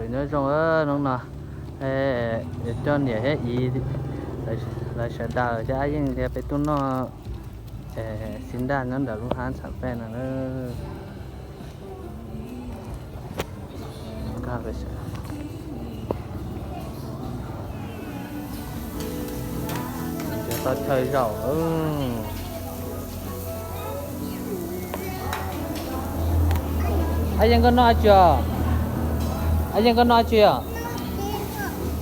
Nyob zoo hnub no, coj niam thiab txiv lawv sawv daws thiab Ab Yeej thiab peb tuaj noj xib nraj nyob ntawm lub hab Txham Pej no. Tau chaw zaum. Ab Yeej, koj noj tsi os? Ab Yeej, koj noj tsi os?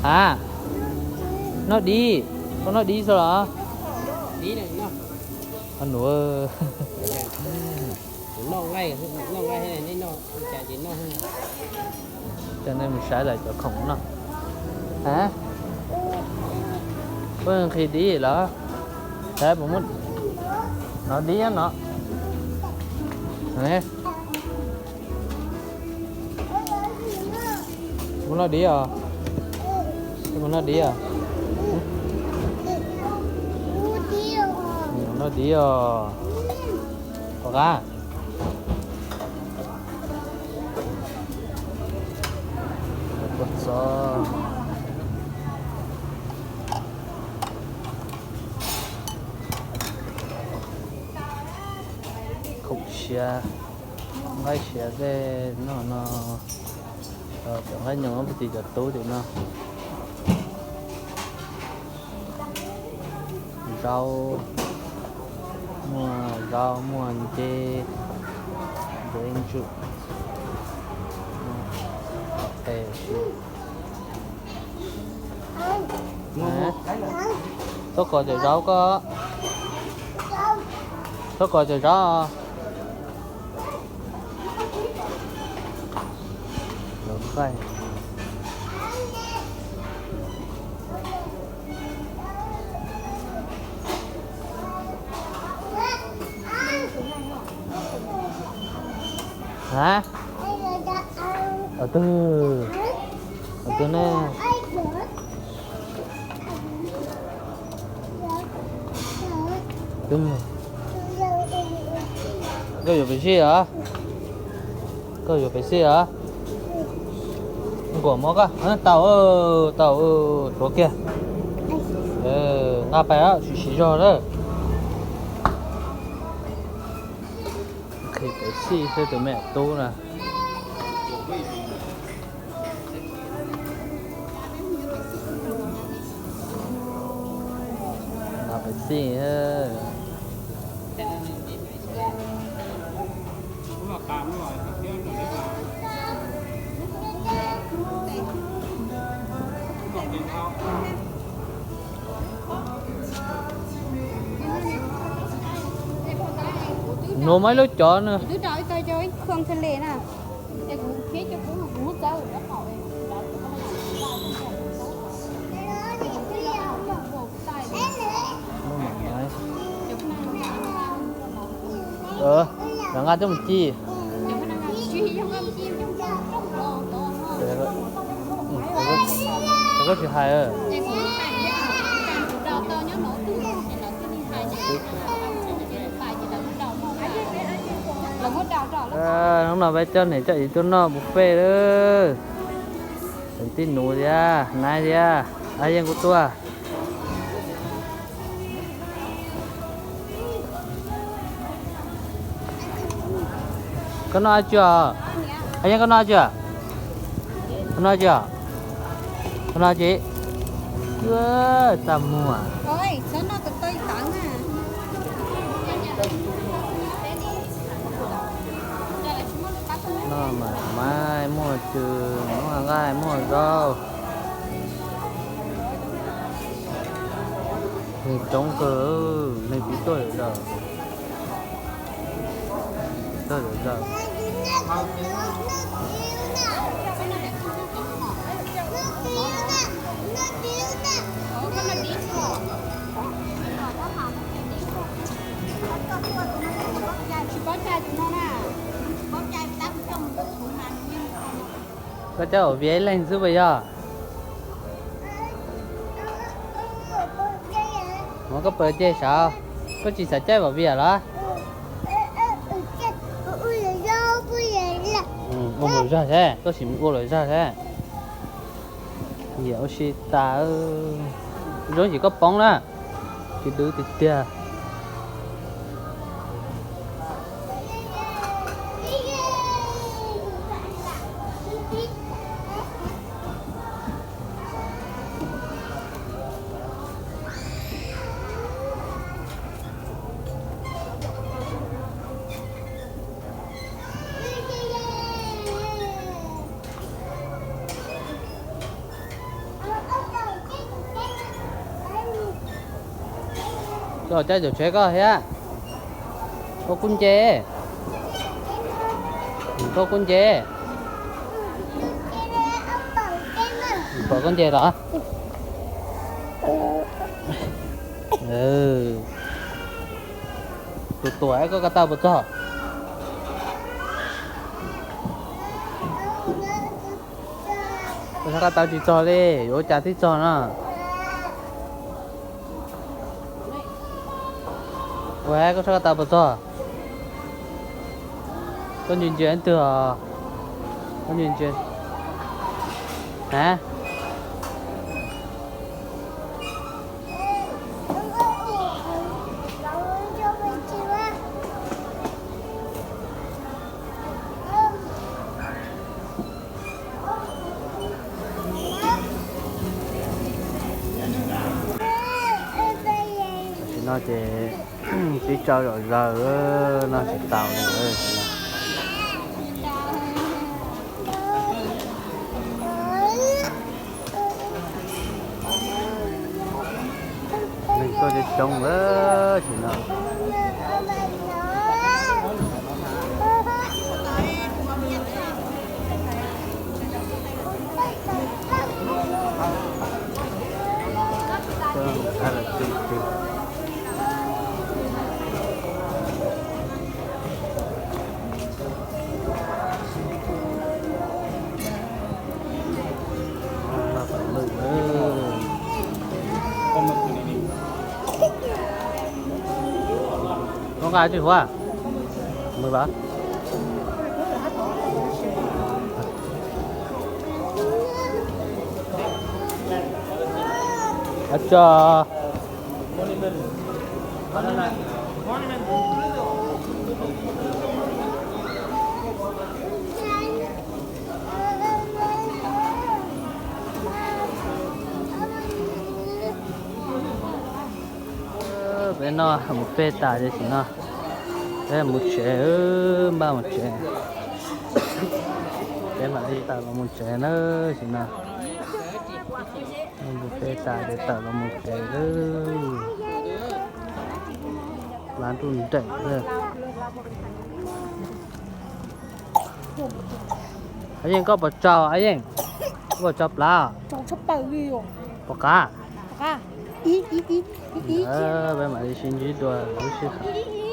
Ha, noj dib. Koj noj dib xwb los? Nus, coj nej mus saib lawv cov khoom noj. Ha, puas nqhis dib los? Saib puas muaj, noj dib no. Mus noj dib os. Mus noj dib os. Noj dib os. Tom qab. Khoom siav, nqaij siav tej no no. Cov nqaij nyoos puag tim cov tub tim no. Zaub, muaj zaub muaj nceb, nceb ntsum. Txhob kov cov zaub koj. Txhob kov cov zaub. Ha, twg, twg ne? Koj yuav pes xij os? Koj yuav pes xij os? Nkuam mov koj tau, tau, tuav kiag. Nqa pais, siv siv zog lawm. Nqhis pes xij xwb tus me tub na. Nqhis pes xij. Nuav muaj ib lub cov na. Lawv nqa coj mus ci. Koj tsis hais. Hnub no peb coj niam coj txiv tuaj noj buffet lawm. Tij Nuv thiab Naiv thiab Ab Yeej kuj tuaj. Koj noj dab tsi os? Ab Yeej, koj noj dab tsi? Koj noj dab tsi os? Koj noj dab tsi? Txaj muag. Noj mas maiv, muaj cw, muaj nqaij, muaj zaub. Neeg coob kawg, neeg twb tuaj zom zaws. Tuaj zom zaws. Koj coj Vam ib leeg xwb puas yog? Ua koj pw ces sav, koj tsis xav caij Vam Viam los? Ua luam zog seb, koj sim ua luam zog seb. Yam ua si tas, zoo yim koj poob na, tsis dwb tiag tiag. Koj cab caum tsheb koj thiab. Koj kuj nce. Koj kuj nce. Pom koj nce los. Tus tuam koj ko taw puas txog? Koj sab ko taw tsis txog li, yuav ua cas thiaj txog no? Ua, koj sab ko taw puas txog? Koj ntsia ntsia leej twg os? Koj ntsia ntsia. Ha? Tam sim no ces tib tsaug zom zaws no tsis taus li. Neeg tuaj coob coob tam sim no. Koj nqa tsis huv? Mws los. Tso. Peb noj mus peb tas tam sim no, peb mus tsev, npaj mus tsev. Peb mam li tawm los mus tsev na tam sim no. Mus peb tas ces tawm los mus tsev lawm. Plab nruj nreem. Ab Yeej, koj puas tsaug? Ab Yeej, koj puas tsaug plab? Puas qab? Peb mam li sib ntsib dua lub sij hawm.